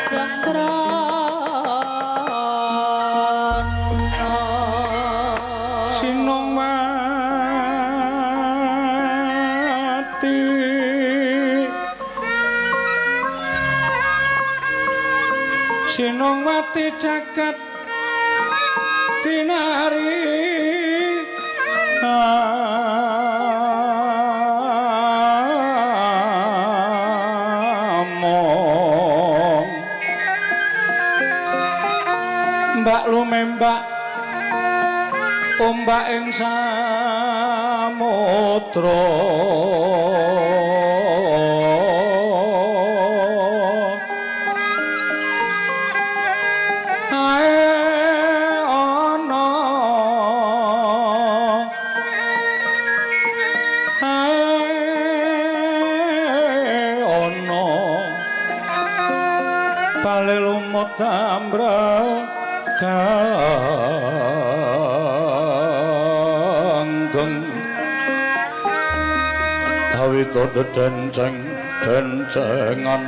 Sentrana. Sinongwati Sinongwati jagat kinari among mbak lumembak ombak ing samudra ae ana ae ana bale lumut ambraganggeng awito dedenceng dencengan.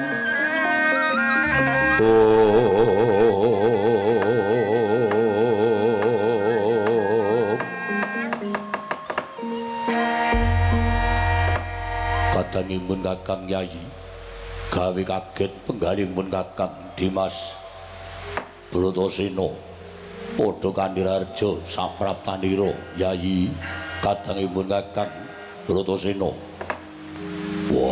Kadangipun Kakang Yayi gawe kaget penggalihipun Kakang Dimas Bratasena padha Kaniraharja sapraptanira. Yayi kadangipun Kakang Bratasena. Wah,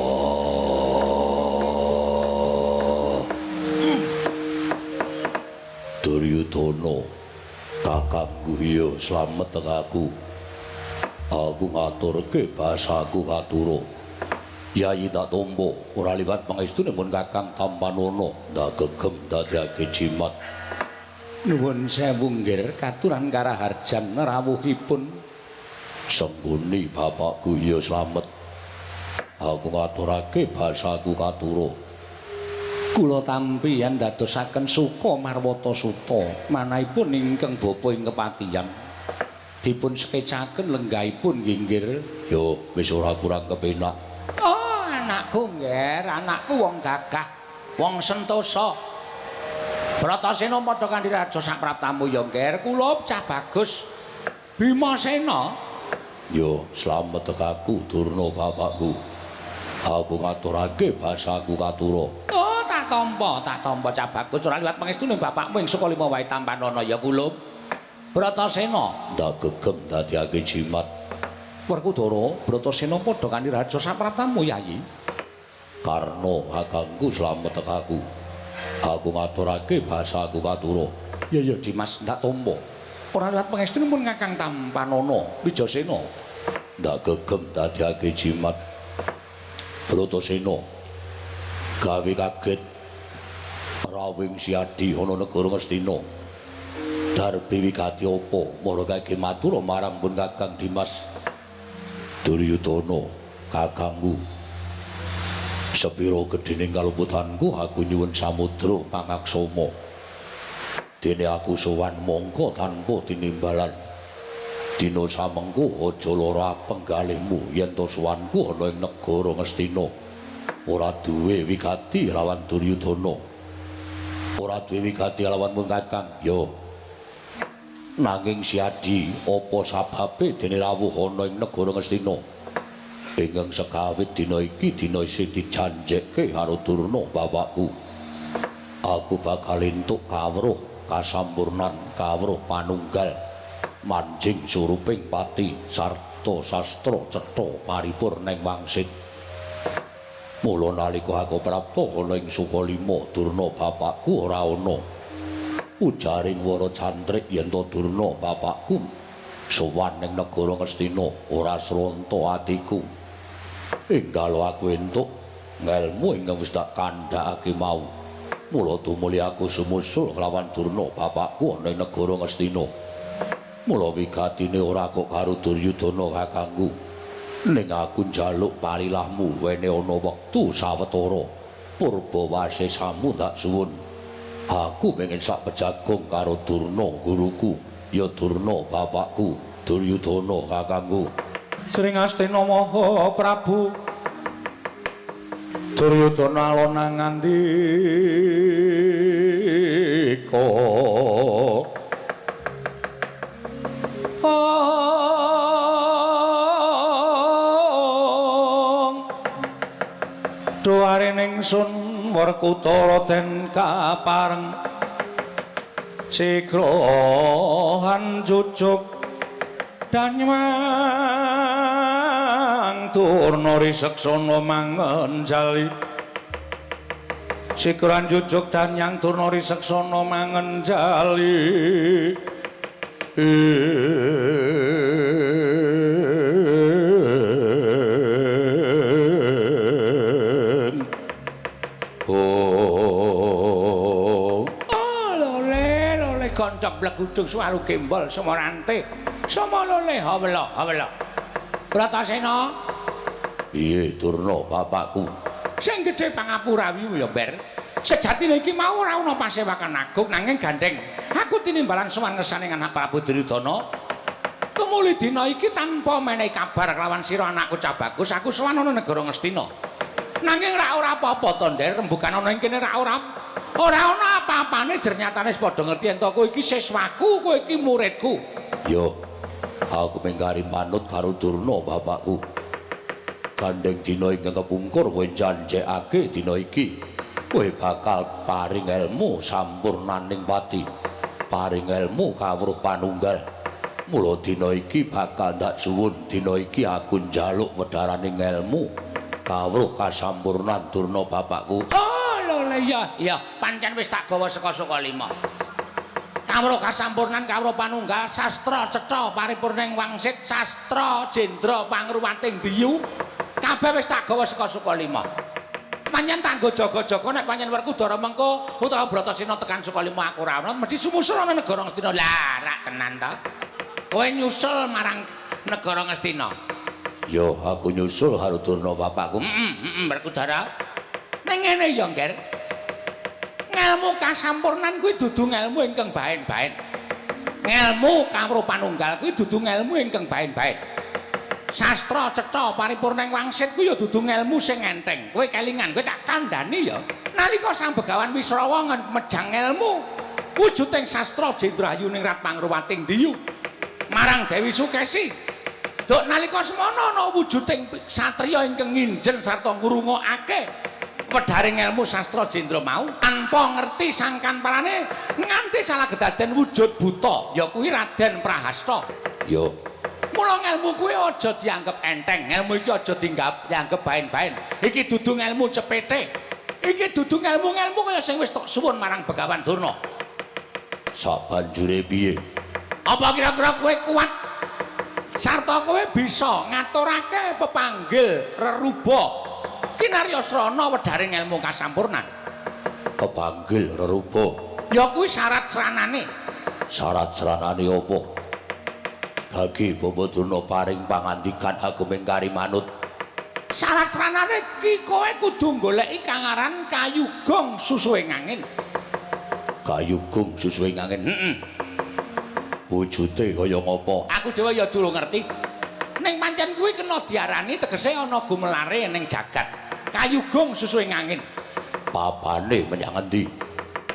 Duryudana kakangku iya slamet tekaku. Aku ngaturke basaku katura. Yayi tak tampa ora liwat pangestune pun Kakang Tampanana ndak gegem dadekake jimat. Nuwun sewu nggir katuran karaharjan rawuhipun. Sengguni bapakku iya slamet. Aku ngaturake basaku katura. Kula tampi yen dadosaken suka marwata suta manahipun ingkang bapa ing kepatihan dipun sekecaken lenggahipun nggih. Yo wis ora kurang kepenak. Oh anakku nggih, anakku wong gagah, wong sentosa. Bratasena padha Kaniraja sapraptamu ya nggih, kula cah bagus Bimasena. Yo slamet tekaku Durna bapakku. Aku ngaturake basaku katura. Oh tak tampa cah bagus ora liwat pangestune bapakmu ing Sukalima wae tampanana ya kula. Bratasena ndak gegem dadekake jimat. Werkudara Bratasena padha Kaniraja sapraptamu Yayi. Karna kakangku slamet tekaku. Aku ngaturake basaku katura. Ya ya Dimas ndak tampa. Ora liwat pangestune pun Kakang Tampanana Wijasena. Ndak gegem dadekake jimat. Bratasena gawe kaget rawing Siadi ana negara Ngastina. Darbi wigati apa mara kage matur marang pun Kakang Dimas Duryudana kakangku. Sepira gedhening kaluputanku aku nyuwun samudra pangaksama. Dene aku sowan mongko tanpa tinimbalan. Dina samengko aja lara penggalihmu yen to sowanku ana ing negara Ngastina. Ora duwe wigati lawan Duryudana. Ora duwe wigati lawan pun Kakang. Yo. Nanging Siadi apa sababe dene rawuh ana ing negara Ngastina? Ingkang sekawit dina iki dina isih dijanjekke karo Durna bapakku. Aku bakal entuk kawruh kasampurnan kawruh panunggal manjing suruping pati sarta sastra cetha paripurna ing wangsit. Mula nalika aku prapta ana ing Sukalima Durna bapakku ora ana. Ujaring wara cantrik yen to Durna bapakku sowan ning negara Ngastina ora sronta atiku. Enggal aku entuk ngelmu ingkang wis tak kandhakake mau. Mula tumuli aku sumusul kelawan Durna bapakku ana ing negara Ngastina. Mula wigatine ora kok karo Duryudana kakangku. Ning aku njaluk parilahmu wene ana wektu sawetara purba wasesamu tak suwun. Aku pengen sak pejagong karo Durna guruku, ya Durna bapakku, Duryudana kakangku. Sring Astina Maha Prabu Duryudana alona ngandika. ingsun Werkudara den kapareng sigrahan jujuk danyang Durna riseksana mangenjali sigrahan jujuk danyang Durna riseksana mangenjali. Goncok blegudung suwaru gembol semorante semolole hawela hawela. Bratasena piye Durna bapakku? Sing gedhe pangapura wiwu ya Ber. Sejatine iki mau ora ana pasewakan agung nanging gandeng aku tinimbalan sowan ngersane anak Prabu Duryudana. Tumuli dina iki tanpa menehi kabar kelawan sira anakku Cah Bagus aku sowan ana negara Ngastina. Nanging rak ora apa-apa to Nder, rembugan ana ing kene rak ora ana apa-apane jer nyatane wis padha ngerti yen to kowe iki siswaku, kowe iki muridku. Yo, aku mengkari manut karo Durna bapakku. Gandeng dina ingkang kepungkur kowe janjekake dina iki kowe bakal paring elmu sampurnaning pati, paring elmu kawruh panunggal. Mula dina iki bakal ndak suwun, dina iki aku njaluk wedharaning elmu kawruh kasampurnan Durna bapakku. Oh lho iya iya pancen wis tak gawa saka Sukalima. Kawruh kasampurnan kawruh panunggal sastra cetha paripurning wangsit sastra jendra pangruwating diyu kabeh wis tak gawa saka Sukalima. Pancen tanggo jaga-jaga nek pancen Werkudara mengko utawa Bratasena tekan Sukalima aku ora ana mesti sumusul ana negara Ngastina. Lah rak tenan ta. Kowe nyusul marang negara Ngastina. Yo aku nyusul karo Durna bapakku. Heeh, Werkudara. Ning ngene ya, Ngger. Ngelmu kasampurnan kuwi dudu ngelmu ingkang baen-baen. Ngelmu kawruh panunggal kuwi dudu ngelmu ingkang baen-baen. Sastra cetha paripurning wangsit kuwi ya dudu ngelmu sing enteng. Kowe kelingan, kowe tak kandhani ya. Nalika Sang Begawan Wisrawa mejang ngelmu wujuding sastra jendra ayuningrat pangruwating diyu marang Dewi Sukesi. Duk nalika semana ana wujuding satriya ingkang nginjen sarta ngrungokake wedharing ilmu sastra jendra mau tanpa ngerti sangkan parane nganti salah kedaden wujud buta ya kuwi Raden Prahasta. Yo mula ngelmu kuwi aja dianggep enteng, ngelmu iki aja dianggep baen-baen. Iki dudu ngelmu cepete, iki dudu ngelmu-ngelmu kaya sing wis tok suwun marang Begawan Durna. Sabanjure piye? Apa kira-kira kowe kuat sarta kowe bisa ngaturake pepanggil reruba kinarya srana wedharing ilmu kasampurnan? Pepanggil reruba ya kuwi syarat sranane. Syarat sranane apa? Dagi Bapak Durna paring pangandikan aku mengkari manut. Syarat sranane ki kowe kudu goleki kang aran kayu gong susuhe ngangin. Kayu gong susuhe ngangin? Heeh. Wujude kaya ngapa? Aku dhewe ya durung ngerti. Ning pancen kuwi kena diarani tegese ana gumelare ning jagat. Kayu gong susuhe ngangin. Papane menyang endi?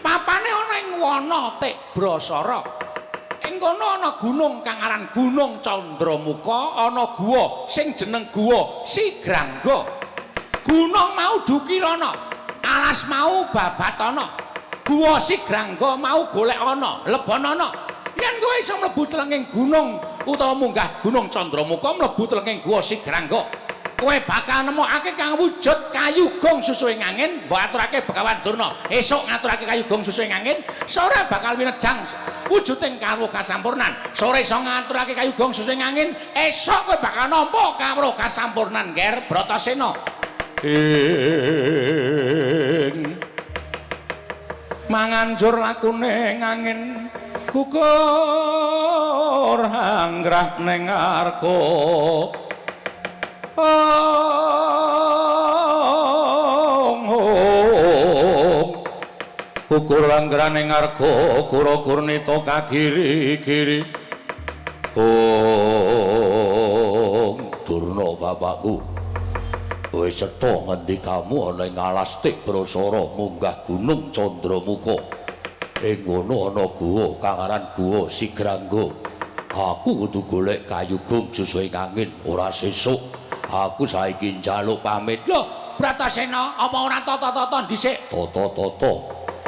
Papane ana ing wana Tikbrasara. Ing kono ana gunung kang aran Gunung Candramuka, ana guwa sing jeneng Guwa Sigrangga. Gunung mau dukirana, alas mau babatana. Guwa Sigrangga mau golek ana, lebonana. Yen kowe iso mlebu telenging gunung utawa munggah Gunung Candramuka mlebu telenging Guwa Sigrangga, kowe bakal nemokake kang wujud kayu gong susuhe ngangin. Mbok aturake Begawan Durna esuk ngaturake kayu gong susuhe ngangin, sore bakal winejang wujuding kawruh kasampurnan. Sore iso ngaturake kayu gong susuhe ngangin, esuk kowe bakal nampa kawruh kasampurnan. Nger Bratasena. Ing manganjur lakune ngangin gugur hanggrah ning arga. Gugur hanggrah ning arga kura-kurnita kagiri-giri. Durna bapakku, wis cetha ngendikamu ana ing alas Tikbrasara munggah Gunung Candramuka. Ing ngono ana guwa kang aran Guwa Sigrangga. Aku kudu golek kayu gong susuhe ngangin ora sesuk. Aku saiki njaluk pamit. Lho, Bratasena, apa ora tata-tata dhisik? Tata-tata.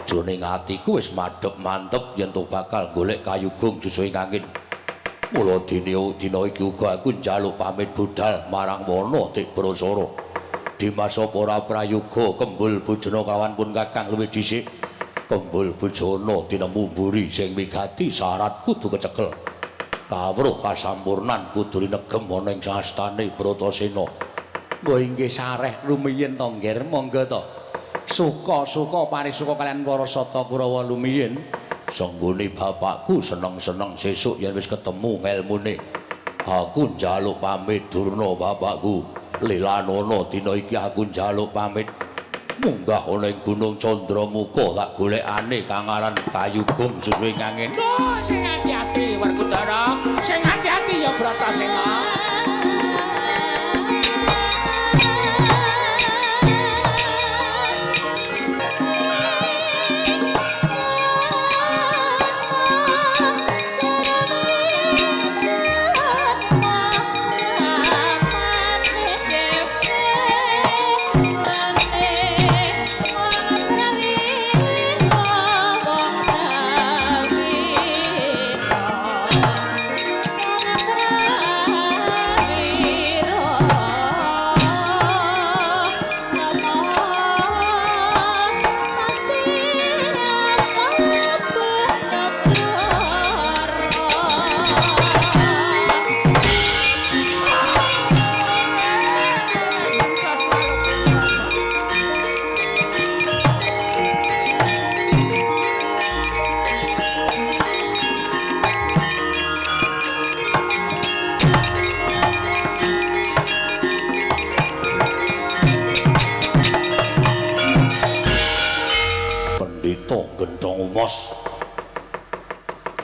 Jroning atiku wis madhep mantep yen to bakal golek kayugung susuhing angin. Mula dene dina iki uga aku njaluk pamit budal marang wana Tikbrasara. Dimas apa ora prayoga kembul bojona kawan pun kakang luwih dhisik. Kembul bojona tinemu mburi sing migati syarat kudu kecekel. Kawruh kasampurnan kudu rinegem ana ing sastane Bratasena. Mbah inggih sareh rumiyin to, Ngger, monggo to. Suka-suka parisuka kalian para sata Kurawa lumiyin. Sanggone bapakku seneng-seneng sesuk yen wis ketemu ngelmune. Aku njaluk pamit Durna bapakku. Lelanono dina iki aku njaluk pamit. Munggah ana ing Gunung Candramuka tak golekane kang aran Kayugung susuhing angin. Oh, sing ati-ati Werkudara, sing ati-ati ya Bratasena.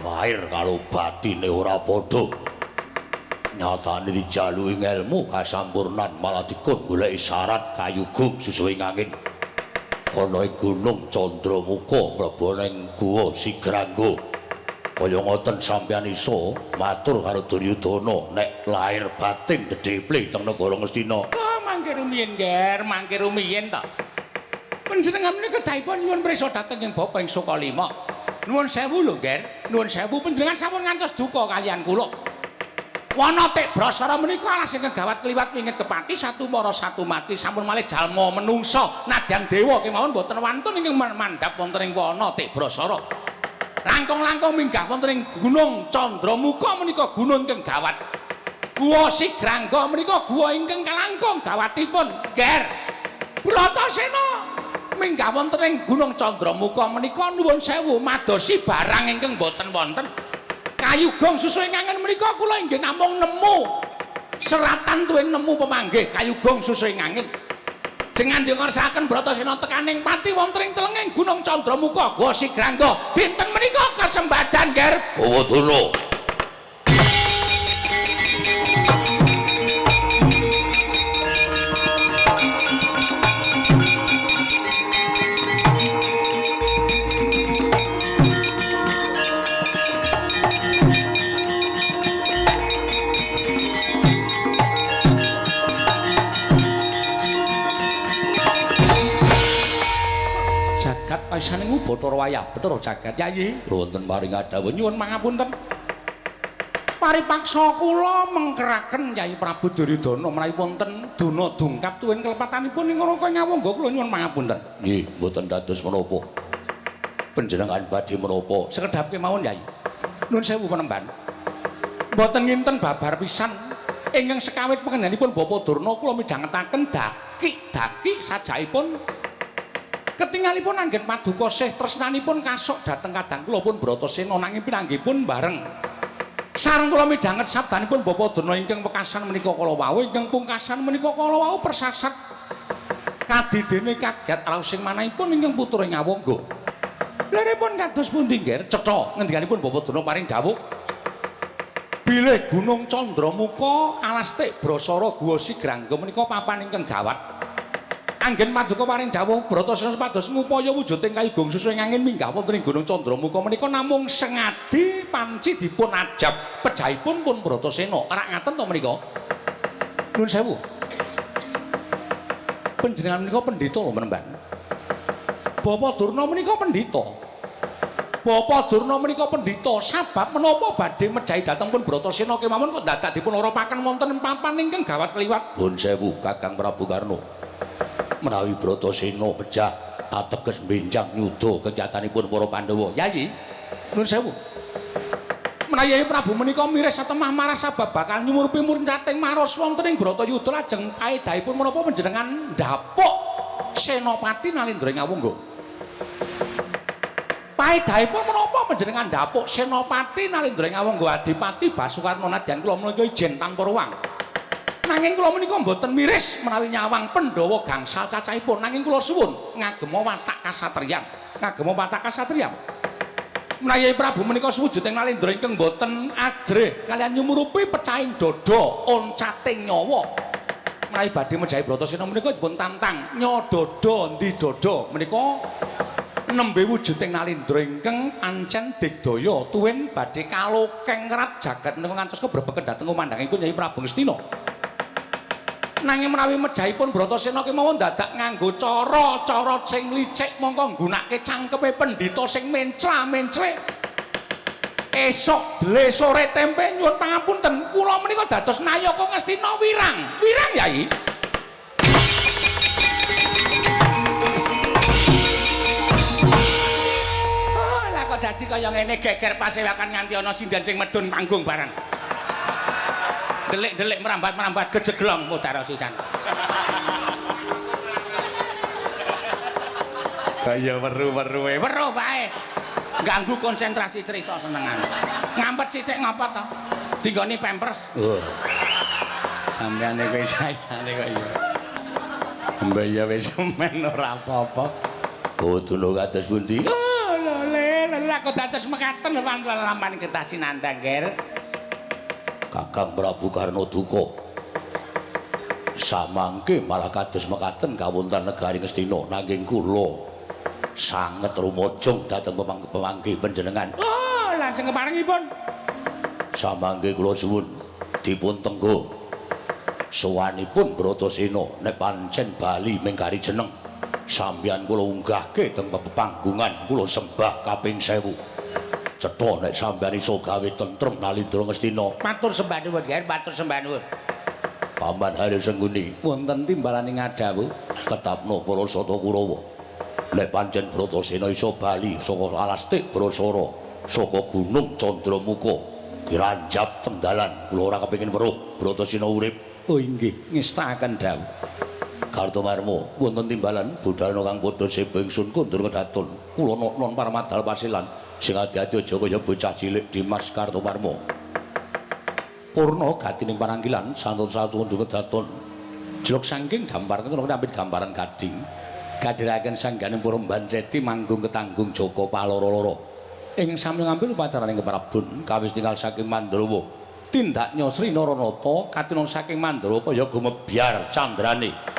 Lahir karo batine ora padha. Nyatane dijaluki ngelmu kasampurnan malah dikon goleki syarat kayugung susuhing angin. Ana ing Gunung Candramuka mlebu ning Guwa Sigrangga. Kaya ngoten sampeyan iso matur karo Duryudana nek lahir batin gedheple teng negara Ngastina. Oh, mangke rumiyin, Nger, mangke rumiyin to. Panjenengan menika kedahipun nyuwun prisa dhateng ing Bapa ing Sukalima. Nuwun sewu lho, Nger. Nuwun sewu panjenengan sampun ngantos duka kaliyan kula. Wana Tikbrasara menika alas ingkang gawat kliwat wingit kepati satu mara satu mati sampun malih jalma menungsa nadyan dewa kemawon boten wantun ingkang mandhap wonten ing wana Tikbrasara. Langkung-langkung minggah wonten ing Gunung Candramuka menika gunung ingkang gawat. Guwa Sigrangga menika guwa ingkang kalangkung gawatipun, Nger. Bratasena minggah wonten ing Gunung Candramuka menika nuwun sewu madosi barang ingkang boten wonten. Kayugung susuhing angin menika kula inggih namung nemu seratan tuwin nemu pemanggih kayugung susuhing angin. Jengan dikersakaken Bratasena tekaning pati wonten ing telenging Gunung Candramuka Guwa Sigrangga dinten menika kasembadan, Nger. Bawadana. Paisaning Bathara wayah Bathara jagat Yayi wonten paring adhawuh nyuwun pangapunten. Paripaksa kula mengkeraken Yayi Prabu Duryudana menawi wonten dana dungkap tuwin kelepatanipun ing Raka Nyawangga kula nyuwun pangapunten. Nggih, mboten dados menapa. Panjenengan badhe menapa? Sekedhap kemawon Yayi. Nuwun sewu penemban. Mboten nginten babar pisan ingkang sekawit pengendanipun Bapak Durna kula midhangetaken daki-daki sajaipun ketingalipun anggen paduka sih tresnanipun kasok dhateng kadang kula pun Bratasena nanging pinanggihipun bareng sareng kula midhanget sabdanipun Bapak Durna ingkang wekasan menika kala wau ingkang pungkasan menika kala wau persasat kadidene kaget raos sing manahipun ingkang putra Ngawangga. Liripun kados pundi Ngger? Cetha ngendikanipun Bapak Durna paring dawuh bilih Gunung Candramuka alas Tikbrasara Guwa Sigrangga menika papan ingkang gawat. Anggen paduka paring dawuh Bratasena supados ngupaya wujuding kayugung susuhing angin minggah wonten ing Gunung Candramuka menika namung sengadi panci dipun ajab pejahipun pun Bratasena. Ora ngaten to menika? Nuwun sewu. Panjenengan menika pendhita lho Menemban. Bapak Durna menika pendhita. Bapak Durna menika pendhita sabab menapa badhe mejahi dhateng pun Bratasena kemawon kok dadak dipun oropaken wonten papan ingkang gawat kliwat. Nuwun sewu Kakang Prabu Karna. Menawi Bratasena pejah ateges benjang nyuda kegiatanipun para Pandhawa. Yayi, nuwun sewu. Menawi Yayi Prabu menika miris satemah marah sabab bakal nyumurupi murcating maros wonten ing Bratayuda lajeng paedahipun menapa panjenengan ndhapuk Senopati Nalendra ing Awangga. Paedahipun menapa panjenengan ndhapuk Senopati Nalendra ing Awangga Adipati Basukarna nadyan kula menika ijen tanpa ruang. Nanging kula menika mboten miris menawi nyawang Pandhawa gangsal cacahipun, nanging kula suwun ngagema watak kasatriyan, ngagema watak kasatriyan. Menawi Prabu menika suwujuding Nalendra ingkang mboten ajrih kaliyan nyumurupi pecahing dada oncating nyawa. Menawi badhe mejahi Bratasena menika dipun tantang nyadada ndi dada menika nembe wujuding Nalendra ingkang pancen digdaya tuwin badhe kalokeng rat jagat menika ngantos kebrebeken dhateng kumandhangipun Yayi Prabu Ngastina. Nanging menawi mejahipun Bratasena kemawon dadak nganggo cara-cara sing licik mongko nggunakake cangkeme pendhita sing mencla-mencle. Esuk dele sore tempe nyuwun pangapunten kula menika dados nayaka Ngastina wirang. Wirang Yayi. Oh, lah kok dadi kaya ngene geger pasewakan nganti ana sinden sing medhun panggung barang. Delik-delik merambat-merambat gejeglong mudara sisan. Kaya weru-weruwe, weruh wae. Ganggu konsentrasi cerita senengan. Ngampet sithik ngapa to? Dinggoni pampers. Oh. Sampeyan kowe saisane kok iya. Mbah ya wis men ora apa-apa. Kudu kados pundi? Oh, lho le, lha kok dados mekaten lampahan getah sinandang, Ger. Kakang Prabu Karna duka. Samangke malah kados mekaten kawonten negari Ngastina nanging kula sanget rumajung dhateng pemangki panjenengan. Oh, lajeng keparengipun. Samangke kula suwun dipun tenggo sowanipun Bratasena nek pancen bali ming kari jeneng sampeyan kula unggahke teng pepanggungan kula sembah kaping 1000. Cetha nek sampeyan iso gawe tentrem Nalendra Ngastina. Matur sembah nuwun, Ger, matur sembah nuwun. Paman Hari Sengguni wonten timbalane ngadhawuh ketapno para Sata Kurawa. Nek pancen Bratasena iso bali saka alastik Brasara, saka Gunung Candramuka, diranjap teng dalan, kula ora kepengin weruh Bratasena urip. Oh inggih, ngestakaken dawuh. Kartomarma wonten timbalan budalna kang padha sepo ingsun kondur kedaton. Kula non parmadal pasilan. Sing ati-ati aja kaya bocah cilik Dimas Kartomarma. Purna gatining pananggilan santun satu undur kedaton. Jelok saking dampar kena nampit gambaran gading. Kadhiraken sanggane para mbanceti manggung ketanggung Joko Paloro-loro. Ing sami ngambil upacaraning keprabon kawis tinggal saking Mandrawa. Tindak Nyosri Naranata katinon saking Mandrawa kaya gumebyar candrane.